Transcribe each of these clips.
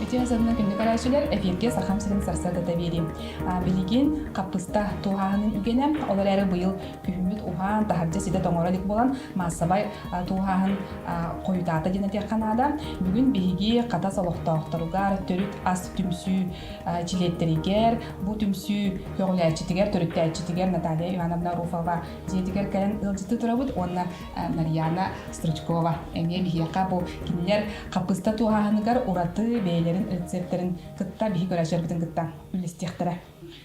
Үтүө санна күндү көрөөччүлэр, эфиргэ Сахам сирин сарсыардата биэриим. Билигин хаппыста тууһааһынын үгэнэ, ол эрээри быйыл күһүммүт уһаан, таһырдьа ситэ тоҥоро илик буолан, маассабай тууһааһын хойутаата диэн этиэххэ наада. Бүгүн биһиги Хатас олохтоохторугар төрүт ас түмсүү чилиэттэригэр, бу түмсүү көҕүлээччитигэр, төрүттээччитигэр Наталья Ивановна Руфова дьиэтигэр кэлэн ыалдьыттыы турабыт уонна Нарьяна Стручкова эмиэ биһиэхэ бу кинилэр хаппыста туоһааһыныгар ураты бэйэлэрин рецептэрин кытта биһи көрөөччүлэрбитин кытта үллэстиэхтэрэ.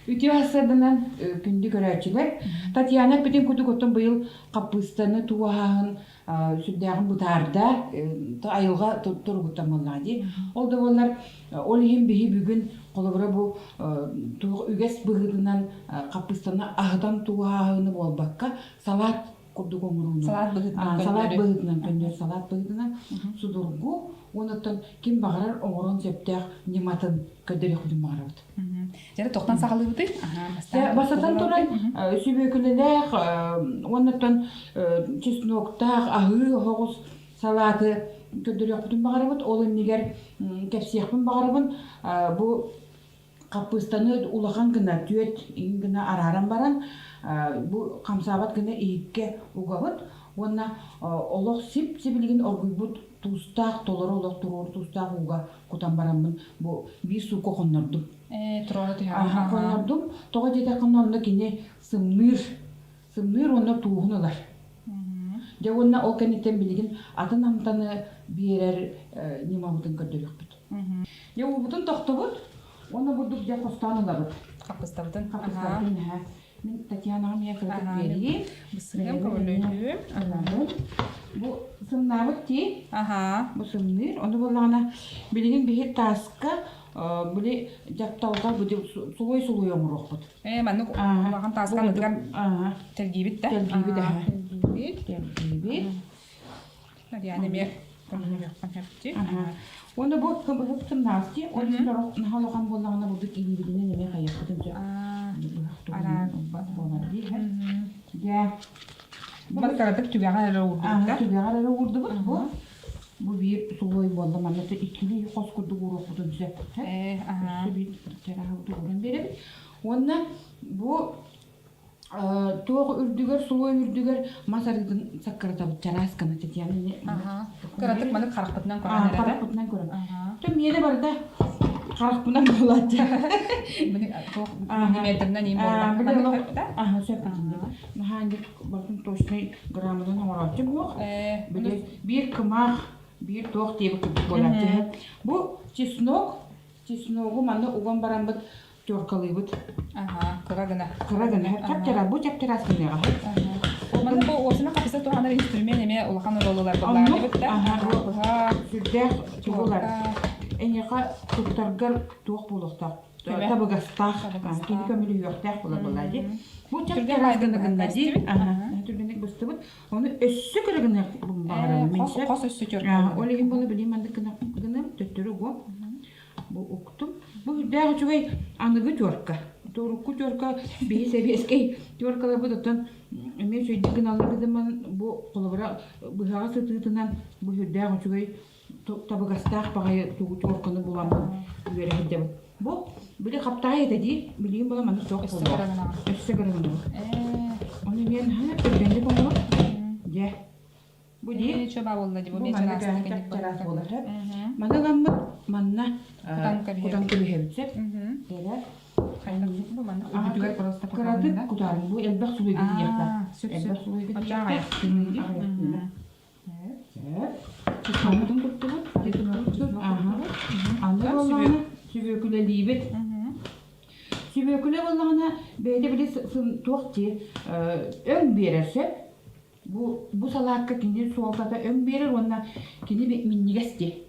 Үтүө сарсыарданан күндү көрөөччүлэр, Татьяна эппитин курдук оттон быйыл хаппыыстаны туоһааһын сүрдээҕин бытаарда, айылҕа туругуттан буоллаҕа дии. Ол да буоллар, ол иһин биһи бүгүн холобура бу туох үгэс быһыытынан хаппыыстаны аһытан туоһааһыны буолбакка, салаат курдук оҥорууну салаат быһыытынан салаат быһыытынан көннөр салаат быһыытынан судургу уонуттан ким баҕарар оҥорон сөптөөх ньыматын көрдөрүөхпүтүн баҕарабыт. Дьэ тохтон саҕалыыбытый? Бастатан туран сүбүөкүлэлээх уоннаттан чесноктаах аһыы оһоҕус салааты көрдөрүөхпүтүн баҕарабыт. Ол иннигэр кэпсиэхпин баҕарабын бу Хаппыыстаны улахан гына, түөрт иҥ гына арааран баран, бу хамсаабат гына иһиккэ угабыт уонна олох сип-сибилигин оргуйбут туустаах, толору олох туруору туустаах ууга кутан бараммын бу биир суукка хоннордум. Ээ, туруора түһэҕин. Хоннордум. Тоҕо диэтэххинэ онно кини сымныыр, сымныыр уонна тууһун ылар. Дьэ уонна ол кэнниттэн билигин атын амтаны биэрэр ньымабытын көрдөрүөхпүт. Дьэ уубутун тохтобут уонна бурдук дьэ хостоон ылабыт. Хаппыстабытын. Хаппыстабытын наһаа. Мин Татьянаҕа миэ кыратык биэрии. Бысыгым көмөлөһүм. Бу сымнаабыт тии. Аха. Бу сымныыр. Ону буоллаҕына билигин биһи тааска били дьапталга бу сулуй-сулуй оҥоруохпут. Ээ маннык улахан тааска анныгар тэлгиибит да. Тэлгиибит аха. Тэлгиибит. Тэлгиибит. Нарьяна эмиэ көмөлөһүөххэ сөп Уонна бу һыптымнаасти, ол иһин наһаа улахан буоллаҕына бурдук илиибитинэн эмиэ хайыахпытын сөп. Быһах буолар дии. Дьэ. Бу кыратык түгэҕэр эрэ уурдубут да? Түгэҕэр эрэ уурдубут бу. Бу биир сулуой буолла манна иккилии хос курдук ууруохпутун сөп. Өссө биир чарааһы ууран биэрэбит. Уонна бу туох үрдүгэр сулуой үрдүгэр мас арыытын саккыратабыт чараас гына Татьяна Кыратык маннык харахпытынан көрөн эрэ харахпытынан көрөн то миэнэ барыта харахпынан буолааччы туох миллиметрынан иин буолла аха сөп наһаа барытын точный граммынан оҥорооччу буох били биир кымаах биир туох диэбит курдук буолааччы бу чеснок чесногу манна уган бараммыт теркалыыбыт. Аха, кыра гына. Кыра гына. Чап-чара, бу чап-чараас гыныаҕа. Манна бу уосуна хапыса туһанар инструмент эмиэ улахан оруолулар былааныбыт да. Аха, сүрдээх тугулар. Эйиэхэ туттаргар туох буолуохтаах? Табыгастаах, кини көмөлөһүөхтээх буолар буолаа дии. Бу чап-чараас гына гынна дии. Аха, түргэнник быстыбыт. Ону өссө кыра гына баҕарабын. Хос өссө теркалыыбыт. Ол иһин буолла билим маннык гына төттөрү угуом. Бу уктум. Бу үрдээх үчүгэй аныгы терка. Урукку терка биһи сэбиэскэй теркаларбыт оттон эмиэ үчүгэйдик гыналлар гынан бу холобура быһаҕа сытыытынан бу үрдээх үчүгэй табыгастаах баҕайы тугу терканы буламмын үөрэ сылдьабын. Бу били хаптаҕай этэ дии. Билигин була маннык суох буолуо. Өссө гырыгынабыт. Ону эмиэ наһаа түргэнник оҥорон дьэ Бу дии. Чоба буолла дии, бу Бу манна чараас буолар. Маны ыламмыт манна кутан кэбиһэбит сөп. Эрэ. Бу манна үрдүгэр просто Кыратык кутарын бу элбэх сулуйга тиийиэхтээх. Элбэх сулуйга тиийиэхтээх. Чеснокпутун куттубут. Аны буоллаҕына сүбүөкүлэлиибит. Сүбүөкүлэ буоллаҕына бэйэтэ били туох дии өҥ биэрэр сөп. Бу, бу салаакка кини суолтата өҥ биэрэр уонна кини минньигэс дии.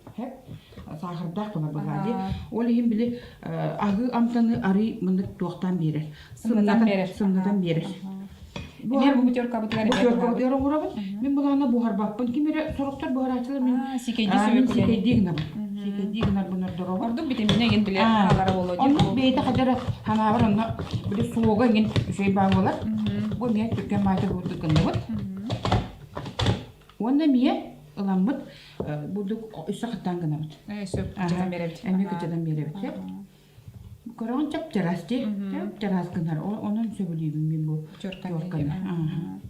Саахардаах буолар быһаа дии. Ол иһин били аһыы амтаны арый мындык туохтаан биэрэр. Сымнатан биэрэр. Сымнатан биэрэр. Бу бутеркабытыгар бутеркабытыгар оҥоробут. Мин былаана буһарбаппын. Ким эрэ сорохтор буһарааччылар мин сиикэйдии гынабын. Сиикэйдии гынарбын ордоробун. Ордук витамина игин билэр хаалара буолуо дии. Оннук бэйэтэ хадара ханаабар онно били суога иҥин үчүгэй баа буолар. Бу эмиэ түргэн маайта курдук гынныбыт. Уонна эмиэ. Ыламмыт бурдук өссө хаттаан гынабыт. Сөп, кыччатан биэрэбит. Эмиэ кыччатан биэрэбит. Сөп. Көрөҕүн чап-чараас дии. Чап-чараас гынар. Онон сөбүлүүбүн мин бу терканы.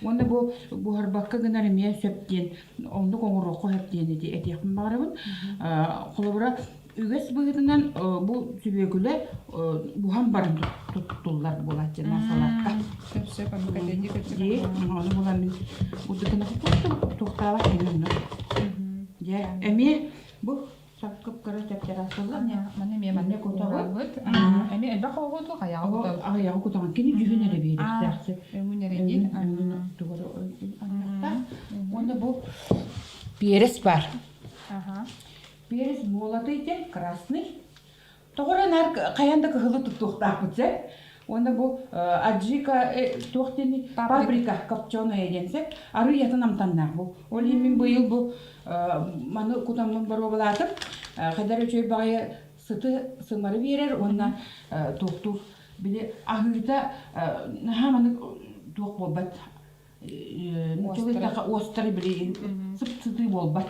Уонна бу буһарбакка гынар эмиэ сөп диэн, оннук оҥоруохха сөп диэн этиэхпин баҕарабын. Холобура, үгэс быһыытынан бу сүбүөкүлэ буһан баран туттуллар буолааччы салаакка. Сөп сөп, оннук этэ дии. Ону булан мин урдукына туохтаабат эмиэ онно. Дьэ, эмиэ бу Кып-кыра чэпчэрэс буолла. Маны эмиэ манна кутабыт. Эмиэ элбэх оҕоту хайаҕа кутабыт. Аҕыйаҕы кутаҕын. Кини дьүһүн эрэ биэриэхтээх. Өҥүн эрэ диэн. Өҥүн тугу анныахтаах. Уонна бу перец бар. Перец молотый диэн красный. Тоҕо эрэ наар хайаан да кыһылы туттуохтаахпыт сөп. Уонна бу аджика туох диэни паприка копченая диэн сөп. Арыый атын амтаннаах бу. Ол иһин мин быйыл бу маны кутаммын боруобалаатым. Хайдар үчүгэй баҕайы сыты сымары биэрэр уонна туохтуур били аһыыта наһаа маннык туох буолбат уостары били сып-сытыы буолбат.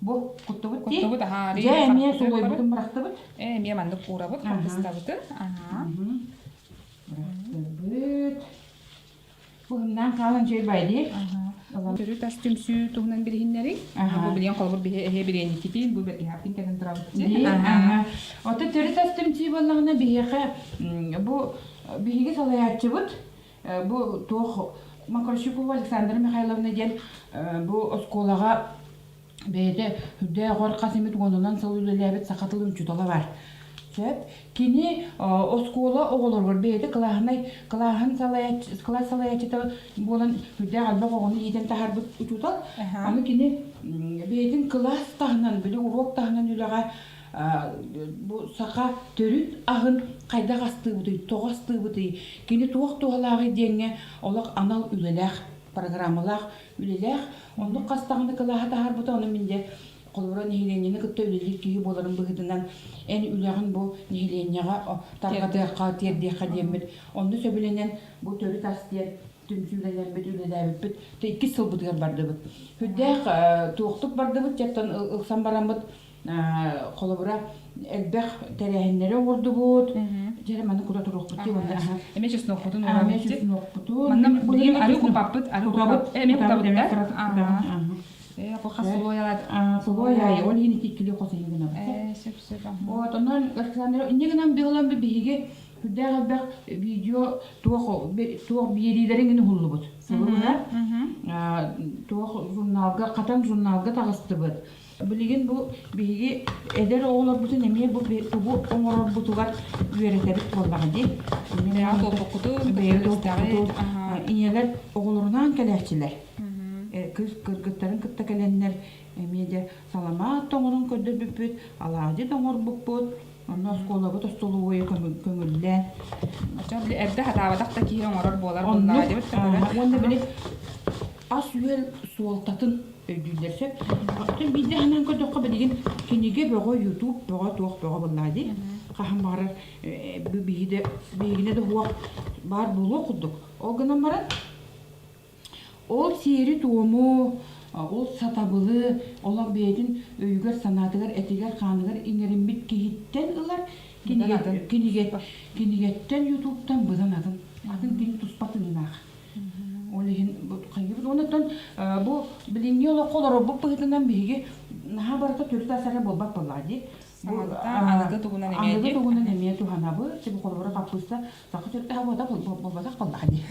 Бу куттубут дии. Куттубут аһаа. Дьэ эмиэ сулуйбутун бырахтыбыт. Э эмиэ маннык куурабыт, хаппыстабытын. Аһаа. Бырахтыбыт. Быһымнаан хаалан чэй бай дии. Төрүт ас түмсүү туһунан билиһиннэри. Бу билиэн холобур биһи эһэ бириэнниккитин бу бэргэһээхтин кэлэн турабыт. Аха. Ото төрүт ас түмсүү буоллаҕына биһиэхэ бу биһиги салайааччыбыт Бу туох Макарщикова Александра Михайловна диэн бу оскуолаҕа бэйэтэ үрдээх ор хас эмит уонунан сыл үлэлээбит саха тылын учуутала бар. Сөп. Кини оскуола оҕолоругар бэйэтэ кылааһынай кылааһын салайааччы кылаас салайааччыта буолан үрдээх элбэх оҕону иитэн таһаарбыт учуутал. Аны кини бэйэтин кылаас таһынан, били уруок таһынан үлэҕэ бу саха төрүт аһын хайдах астыыбытый, тоҕо астыыбытый, кини туох туһалааҕый диэҥҥэ олох анал үлэлээх, программалаах үлэлээх. Оннук хас даҕаны кылааһы таһаарбыта, ону мин дьэ холобура нэһилиэнньэни кытта үлэлиир киһи буоларым быһыытынан эн үлэҕин бу нэһилиэнньэҕэ тарҕатыахха, тиэрдиэххэ диэммит. Онно сөбүлэнэн бу төрүт ас диэн түмсүүлэнэммит, үлэлээбиппит. Иккис сылбытыгар бардыбыт. Сүрдээх туохтук бардыбыт, дьэ ылсан бараммыт холобура элбэх тэрээһиннэри оҥордубут дьэ маны кута туруохпут дии уонна эмиэ чеснокпутун эмиэ чеснокпутун манна билигин арыы купаппыт арыы кутабыт эмиэ кутабыт э бу хас сулуойалаат сулуойай ол иһин иккили хос иһин гынабыт э сөп сөп вот онон Александра инньэ гынан биһилан биһиги сүрдээх элбэх видео туох туох биэриилэрин гин уһуллубут сылы туох журналга хатан журналга таҕыстыбыт Билигин бу биһиги эдэр оҕолорбутун эмиэ бу тугу оҥорорбутугар үөрэтэбит буоллаҕа дии. Бэйэҕит оппуккутун, ийэлэр оҕолорунаан кэлээччилэр. Кыыс кыргыттарын кытта кэлэннэр эмиэ дьэ саламаат тоҥорон көрдөрбүппүт, алаадьы тоҥорбуппут, онно оскуолабыт остолобуойа көҥүллээн. Эрдэ хатаабатах да киһи оҥорор буолар буоллаҕа диэбит Уонна били ас-үөл суолтатын өйдүүллэр сөп. Оттон биирдэ санаан көрдөххө билигин кинигэ бөҕө, ютуб бөҕө, туох бөҕө буоллаҕа дии. Хаһан баҕарар биһиги биһигинэ да уох баар буолуох курдук. Ол гынан баран ол сиэри-туому, ол сатабылы олох бэйэтин өйүгэр-санаатыгар, этигэр-хааныгар иҥэриммит киһиттэн ылар кинигэ, кинигэ, кинигэттэн, ютубтан быдан атын, атын кини туспа тыыннаах. Ол иһин хайыыбыт. Онтон бу билиҥҥи олоххо олорорбут быһыытынан биһиги наһаа барыта төрүт ас эрэ буолбат буоллаҕа дии. Аныгы тугунан эмиэ аныгы тугунан эмиэ туһанабыт. Типа холобура хаппыыста саха төрүт аһа буолбатах буоллаҕа дии.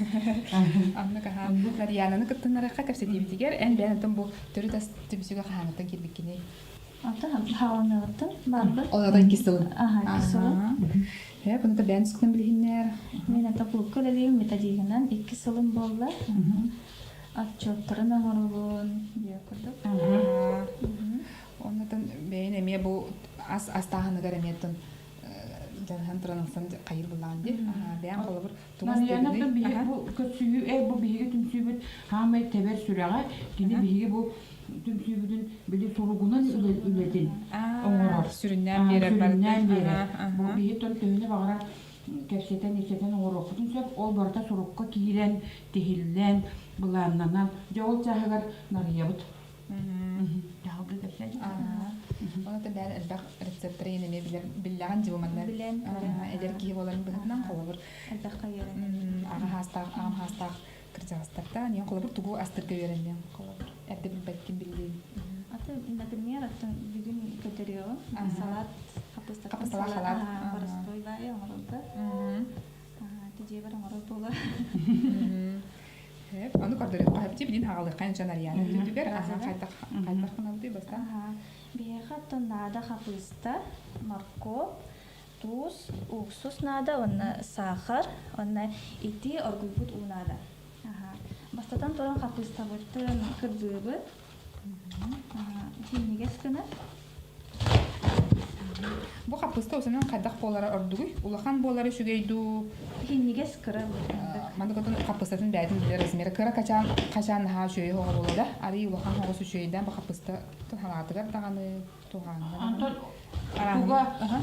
Аннык аһа. Нарьянаны кыттыннарыахха кэпсэтиибитигэр эн бэйэн атын бу төрүт ас түмсүүгэ хаһааҥҥыттан киирбиккиний? Ата хааланыаҕыттан барбыт. Ол ата иккис сылын. Аха, иккис сылын. Ээ, бұны да бэйэн тускунан билиһиннэр. Мин ата кулукка үлэлиим методигынан икки сылым буолла. Отчеттарын оҥоробун диэ курдук. Оннотон бэйэн эмиэ бу ас астааһыныгар эмиэ тон дьаныһан туран ылсан хайыр буллаҕын дии. Бэйэн холобур тугас Нарыйана биһиги бу көрсүһүү э бу биһиги түмсүүбүт хаамай тэбэр сүрэҕэ кини биһиги бу түмсүүбүтүн били суругунан үлэтин оҥорор. Сүрүннээн биэрэр Сүрүннээн биэрэр. Бу биһи тон төһөнү баҕарар кэпсэтэн ипсэтэн оҥоруохпутун сөп. Ол барыта сурукка киирэн, тиһиллэн, былааннанан, дьэ ол чааһыгар нарыйабыт. Дьаһалга кэпсээн. Оны бээн элбэх рецепттары эмиэ билэр биллэҕин дьиэ манна Билэн эдэр киһи буоларын быһыытынан холобур элбэх үөрэнэн. Аҕа хаастаах, аҕам хаастаах кырдьаҕастартан ийэм холобур тугу астырга үөрэнниэм холобур эрдэ билбэккин биллиим. Аты, например, аттан бүгүн көтөрүөҕүм. Салат, хапыстаттан Хапысталаах салат, салат. боростуой баайы оҥорорго. Тидьиэбэр оҥорор буола. Ону көрдөрүөххэ хэпти билин хаҕалыахха инчэн Ариана өттүгэр аха хайдах хайдах гынабытый бастаан? Биһиэхэ оттон наада хапыста, моркуоп, туус, уксус наада уонна саахар, уонна ити оргуйбут уу наада. Бастатан туран хапыыстабытын кырбыыбыт. Синньигэс гына. Бу хаппыста усунан хайдах буолара ордугуй? Улахан буолара үчүгэй дуу? Синньигэс кыра Маннык отун хаппыстатын бэйэтин билэр размера кыра качаан качаан наһаа үчүгэй оҕо буолла да арый улахан оҕус үчүгэйдээн бу хаппыста ханаатыгар даҕаны туһааҥҥа Антон туга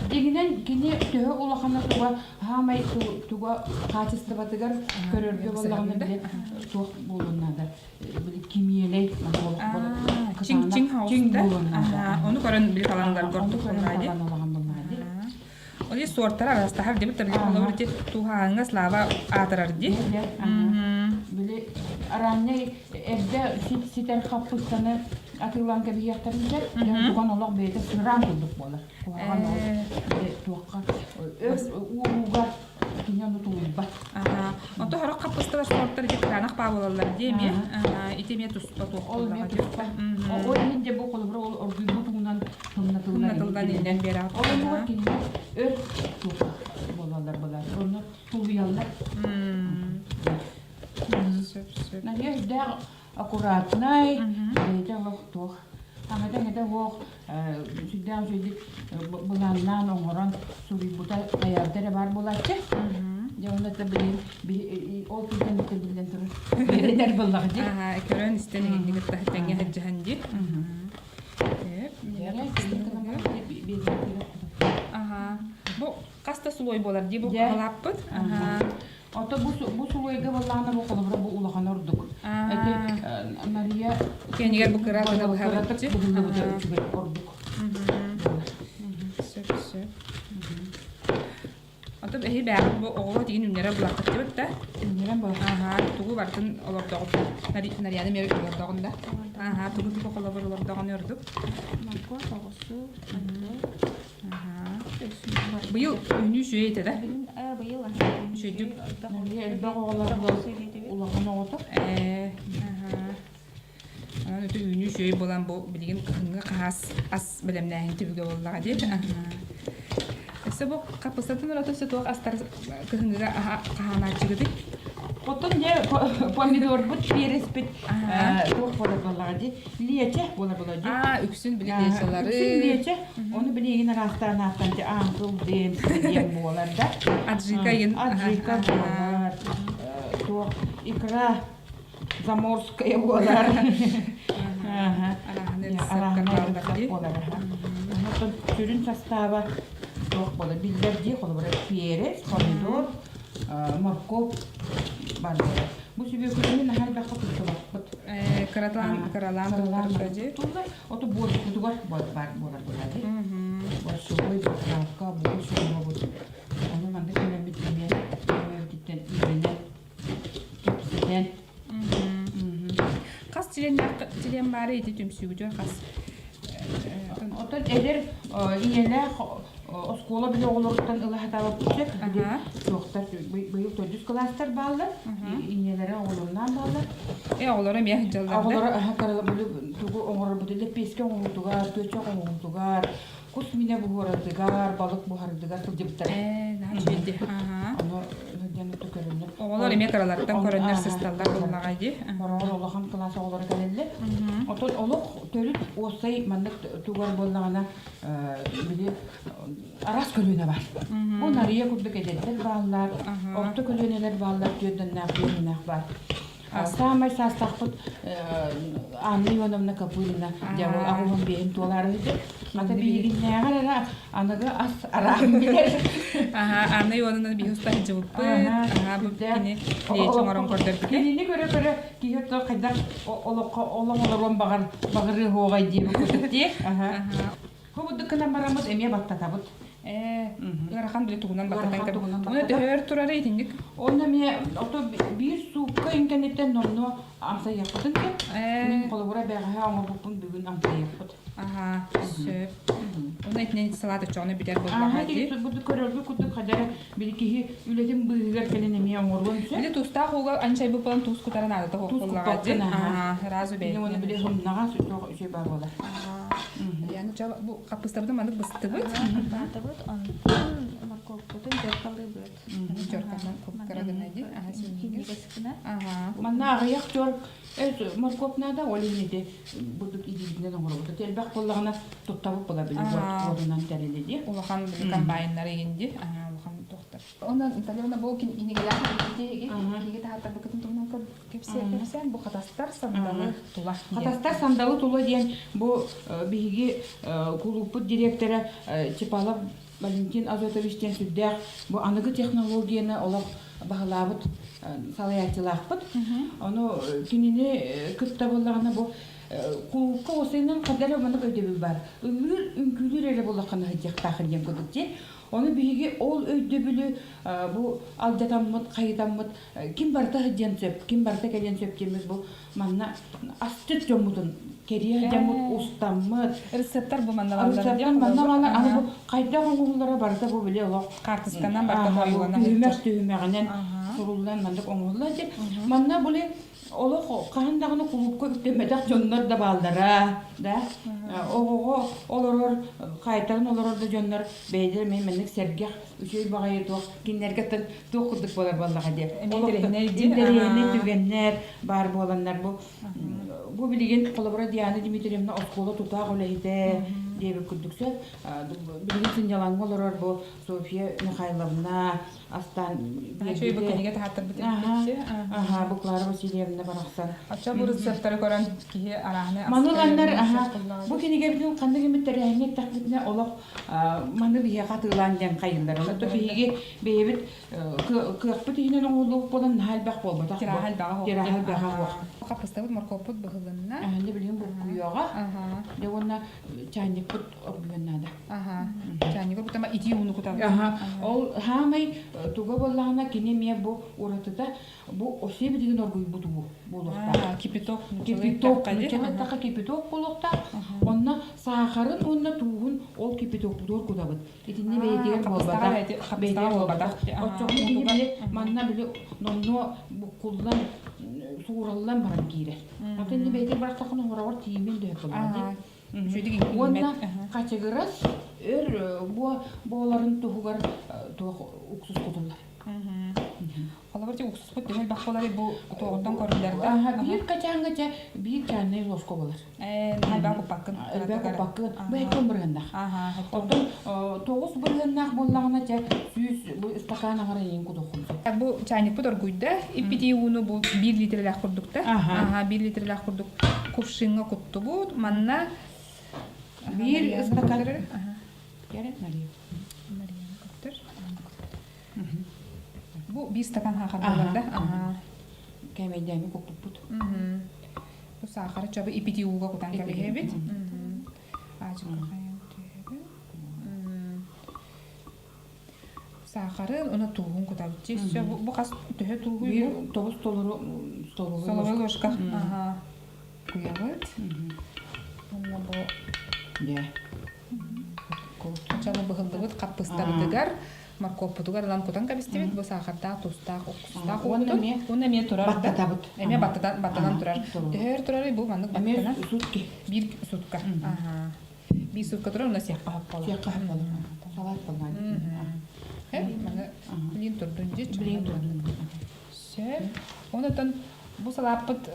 дьиҥинэн кини төһө улахана туга хаамай туга хаачыстыбатыгар көрөргө буоллаҕына били туох буолуон наада били кимиэлэй чиҥ чиҥ чиҥ буолуон наада ону көрөн били таланаларга ордук талан улахан буоллаҕа дии Ол суортара араастаһар дебит били холобур ити туһааҥҥа слава аатырар дии. Били араанньай эрдэ ситэр хаппыстаны атыылаан кэбиһиэхтэрин сөп. Туган олох бэйэтэ сыраан курдук буолар. Куһаҕан ол туохха өр уурууга кини ону тулуйбат. Онто сорох хаппысталар суортар ити кытаанах баа буолаллар дии эмиэ. Ити эмиэ туспа туох Ол эмиэ туспа. Ол иһин дьэ бу холобура ол оргуйбут уунан тумнатыллан Тумнатыллан иһинэн биэрэ Ол оннугар кинилэр өр туох буолаллар былар. Онно тулуйаллар. Сөп сөп. Нария үрдээх аккуратнай, бэйэтэ олох туох аҥата эҥэтэ суох сүрдээх үчүгэйдик былааннаан оҥорон суруйбута хайаабыта эрэ баар буолааччы. Дьэ онно да билигин ол киһитэн биллэн турар. Бэринэр буоллаҕа дии. Аха, көрөн истэн иһинник кытта тэҥҥэ сылдьыһан дии. Аха. Бу хас да слой буолар дии бу халааппыт. Аха. Ото бу бу сулуойга буоллаҕына бу холобура бу улахан ордук. Эти Мария Кэнигэр бу кыра гына быһабыт. Быһыллыбыта үчүгэй ордук. Сөп сөп. Ото эһи бэҕэ бу оҕолор тигин үннэрэ булаххыттыбыт да. Үннэрэн булах. Аха, тугу бартын олордоҕут. Нарияны мэр олордоҕун да. Аха, тугу тугу холобур олордоҕун ордук. Моркуоп, оҕурсу, Быйыл үүнүү үчүгэй этэ да? Быйыл Үчүгэйдик. Элбэх оҕолор улахан оҕото. Ээ, Онон өтө үүнүү үчүгэй буолан бу билигин кыһыҥҥы хаһаас ас бэлэмнээһин түбүгэ буоллаҕа дии. Өссө бу хаппыстатын ураты өссө туох астар кыһыҥҥыга хаһаанааччыгытый? Оттон дьэ помидорбут переспит туох буолар буоллаҕа дии Лиэчэ буола буола дии. Аа, үксүн били лиэчэлары. Үксүн лиэчэ. Ону билигин араастаан ааттаан аҥкыл диэн диэн буолар да. Аджика ин. Аджика буолар. Туох икра заморская буолар. Арааханы буолар. Онтон сүрүн састааба туох буолар биллэр дии холобура перец, помидор, морковь бар буолар. Бу сүбүөкүлэни наһаа элбэххэ туттубаппыт. Кыратаан кыралаан туттарга дии. Оту буорбутугар баар буолар буолар дии. Борщевой заправка борщ оҥоробут. Ону маннык кэлэммит эмиэ бэйэбититтэн үөрэнэн, кэпсэтэн. Хас чилиэннээх чилиэн баары ити түмсүүгүтүгэр хас Оттон эдэр ийэлээх оскуола били оҕолоруттан ыла сатаабаппыт сөп. Туохтар быйыл төрдүс кылаастар бааллар. Ийэлэрэ оҕолорунан бааллар. Э оҕолоро эмиэ сылдьаллар да? Оҕолоро аха тугу оҥорорбут лэппиэскэ оҥоруутугар, күөчэх оҥоруутугар, кус минэ буһарадыгар, балык буһарыдыгар сылдьыбыттар. Ээ, наһаа үчүгэй Аха. Ону сылдьан оту көрөннөр. Оҕолор эмиэ кыралартан көрөннөр сысталлар буоллаҕа дии. Хороҕор улахан кылаас оҕолоро кэлэллэр. Отон олох төрүт уоссай маннык тугар буоллаҕына били араас көлүөнэ бар. Бу Нария курдук эдэрдэр бааллар, орто көлүөнэлэр бааллар, түөрдэннээх, биэһиннээх баар. Саамай саастаахпыт Анна Ивановна Копырина дьэ ол аҕуһун биэһин туолаары үһү. Ата биһигиннээҕэр эрэ аныгы ас арааһын билэр. Аха, Анна Ивановна биһи уста сылдьыбыппыт. Аха, бу кини лечи оҥорон көрдөрбүтэ. Кинини көрө-көрө киһи ото хайдах олоххо олох олоруон баҕар баҕарыы уоҕай диэбит курдук дии. Аха. Бу бурдук гынан бараммыт эмиэ баттатабыт. Ээ, ыарахан били тугунан баттатан Ыарахан тугунан Уна төһөр турары итинник. Онно эмиэ ото биир суукка иҥкэниттэн номнуо амсайыахпытын сөп. Мин холобура бэҕэһээ оҥорбуппун бүгүн амсайыахпыт. Аха, сөп. Уна итинэн салаат оччоҕуна бүтэр буоллаҕа дии. Бурдук көрөргө курдук хадара били киһи үлэтин быыһыгар кэлэн эмиэ оҥоруон сөп. Били туустаах ууга анчайбыт буолан туус кутарын аадата Туус буоллаҕа дии. куппаккын аха. Аха, сразу Кини уонна бэйэтинэн. били сымнаҕас үчүгэй баар буолар. Яны ча бу хаппыстабытын маннык быстыбыт. Баатабыт, онтон моркуоппутун дьоркалыыбыт. Дьорканан куптара гына ди. Аха синньигэс. Аха. Манна аҕыйах дьор моркуоп наада, ол иһин ити бурдук илиибитинэн оҥоробут. Элбэх буоллаҕына туттабыт була били уотунан тэрили ди. Улахан били комбайннар игин ди. Аха улахан тохтор. Онон Наталья бу кинигэлээх кинигэ таһааттарбыкытын туһунан кэпсээн бу хатастар сандалы тула Хатастар сандалы тула диэн бу биһиги кулууппут директора Чепалов Валентин Азотович диэн сүрдээх бу аныгы технологияны олох баһылаабыт салайааччылаахпыт. Ону кинини кытта буоллаҕына бу кулуупка уосайынан ханна эрэ маннык өйдөбүл баар. Ыллыыр, үҥкүүлүүр эрэ буоллаххына сылдьыахтаахын диэн курдук дии. Ону биһиги ол өйдөбүлү бу алдьатаммыт, хайытаммыт ким барыта сылдьыан сөп, ким барыта кэлиэн сөп диэммит бу манна асчыт дьоммутун кэриэ дьоммут устаммыт. Рецептар бу манна бааллар. Рецептар манна бааллар. Аны бу хайдах оҥоһуллара барыта бу били олох хаартысканан барыта ойууланан түһүмэх түһүмэҕинэн суруллан маннык оҥоһуллар диэн. Манна били олох хаһан даҕаны кулуупка үктэммэтэх дьоннор да бааллара да оҕоҕо олорор хаайтаран олорор да дьоннор бэйэлэрэ эмиэ маннык сэргэх үчүгэй баҕайы туох кинилэргэ туох курдук буолар буоллаҕа диэ интэриэһинэй түгэннэр баар буоланнар бу бу билигин холобура Диана Дмитриевна оскуола тутаах үлэһитэ диэбит курдук сөп билигин сынньалаҥҥа олорор бу Софья Михайловна астаан Үчүгэй бу кинигэ таһааттарбыт эбит Аха, бу Клара Васильевна барахсан. Оччо бу рецепттары көрөн киһи арааһыны Маны ыланнар, аха, бу кинигэбитин ханнык эмит тэрээһиҥҥэ эттэхпитинэ олох маны биһиэхэ атыылаан диэн хайыллар. Онон биһиги бэйэбит кыахпыт иһинэн оҥоһуллубут буолан наһаа элбэх буолбатах. Тираһа элбэҕэ суох. Тираһа элбэҕэ суох. Хаппыстабыт моркуоппут быһылынна. Аһында билигин буркуйуоҕа. Дьэ уонна чаанньыкпыт оргуйан наада. Аха. Чаанньыгы кутама итии ууну кутабыт. Аха. Ол хаамай туга буоллаҕына кини эмиэ бу уратыта бу осе билигин оргуйбут уу буолуохтаах. Кипяток. Кипяток. Нуччалыттаха кипяток буолуохтаах. Онно саахарын уонна тууһун ол кипятокпутугар кутабыт. Итиннэ бэйэтигэр буолбатах. Бэйэтигэр буолбатах. Оччоҕуна кини били манна били номнуо буккуллан суураллан баран киирэр. Оттон ини бэйэтигэр барахтаххына хороҕор тиийимин дөһөп буоллаҕа дии. Уонна хачыгырас өр буоларын туһугар туох уксус кутуллар. Холобур, уксуспут төһө элбэх буолар бу туоҕуттан көрүллэр да? Биир качааҥҥа чэ биир чааннай ложка буолар. Элбэх куппаккын. Элбэх куппаккын. Бу хэттэн бырыһыннах. Оттон 9 бырыһыннаах буоллаҕына чэ 100 бу ыстакаан аҥара иин кутуххун. Бу чайникпыт оргуйда. Иппитии ууну бу 1 литрэлээх курдукта. Аха, 1 литрэлээх курдук кувшиҥҥа куттубут. Манна биир ыстакан Бу биир стакан саахар буолар да? Кэмэйдээми куппуппут. Бу саахары чобу ипити ууга кутан кэбиһэбит. Саахарын уонна тууһун кутабыт. Все, бу хас төһө тууһуй Биир тоҕус толору столовой Столовой ложка. Ага. Куйабыт. Уонна бу Дьэ. Чаны быһыллыбыт хаппыстабытыгар моркуоппутугар ылан кутан кэбистибит. Бу саахардаах, тустаах, уксустаах Уонна эмиэ уонна эмиэ турар. Баттатабыт. Эмиэ баттатан, баттанан турар. Төһөр турарый бу маннык баттанан? Эмиэ сутки. Биир сутка. Ага. Биир сутка турар, уонна сиэххэ хоп буолар. Сиэххэ хоп буолар. Салат буолар. Маны блин турдун дии. Блин турдун. Сөп. Онотон бу салааппыт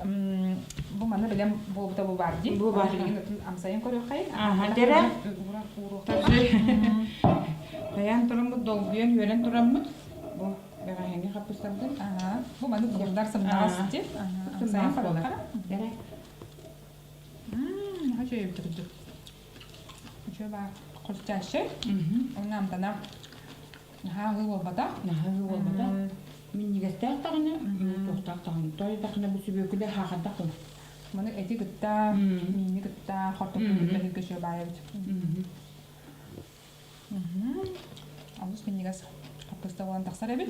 бу маны билэн буолбута бу бар дии. Бу бар. Билигин отун амсайын көрүөххэйин. Аха, дэрэ. Тайаан тураммыт, долгуйан үөрэн тураммыт. Бу. Бэҕэһээҥҥи хаппыстабытын. Аха. Бу маннык бугулдар сымнаҕас дии. Сымнаҕас буолар. Эрэ. Мм, наһаа үчүгэй эбит кырдьык. Үчүгэй баар хрустящий. Онно амтана наһаа аһыы буолбатах. Наһаа аһыы буолбатах. Минньигэстээх даҕаны, туохтаах даҕаны. Той даҕаны бу сүбүөкүлэ хаахардах буолар. Маны эти кытта, миини кытта, хортоппун кытта сиргэ үчүгэй баай эбит. Олус минньигэс хаппыста буолан тахсар эбит.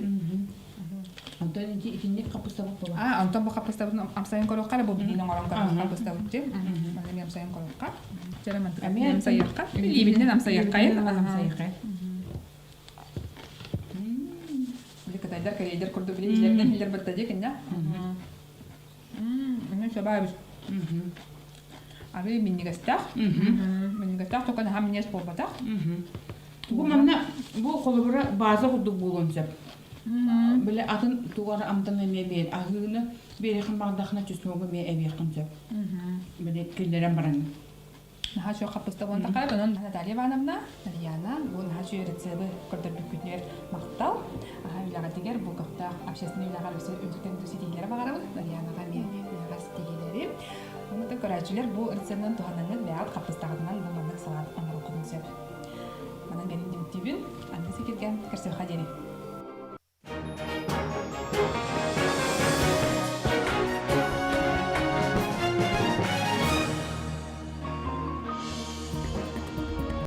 Онтон ити итинник хаппыстабыт буолар. А, онтон бу хаппыстабытын амсайын көрүөххэ эрэ бу билиин оҥорон көрбүт хаппыстабыт дии. Манна эмиэ амсайын көрүөххэ. Чэрэ мантыкатын амсайыахха. Илиибинэн амсайыаххайын. Амсайыаххай. Били кытайдар, корейдар курдук били илэринэн илэр батта дии кинне. Мм, сөбө Арыы минньигэстээх. Минньигэстээх только наһаа минньигэс буолбатах. Бу манна бу холобура база курдук буолуон сөп. Били атын тугар амтан эмиэ биэр аһыыны биэриэхин баҕардахына чесногу эмиэ эбиэххин сөп. Били киллэрэн баран. Наһаа үчүгэй хаппыста буолан таххара. Онон Наталья Ивановна, Нарьяна, бу наһаа үчүгэй рецебы көрдөрбүккүтүгэр махтал. Үлэҕитигэр бу көхтөөх общественнай үлэҕэр өссө үрдүктэн үрдүк ситиһиилэри баҕарабыт. Нарьянаҕа эмиэ үлэҕэр ситиһиилэри. Онон көрөөччүлэр бу рецебынан туһанаҥҥыт бэйэҕит хаппыстаҕытынан бу маннык салаат оҥоруоххутун сөп. Манан кэлин түмүктүүбүн. Аныгы сикиргэ көрсүөххэ диэри.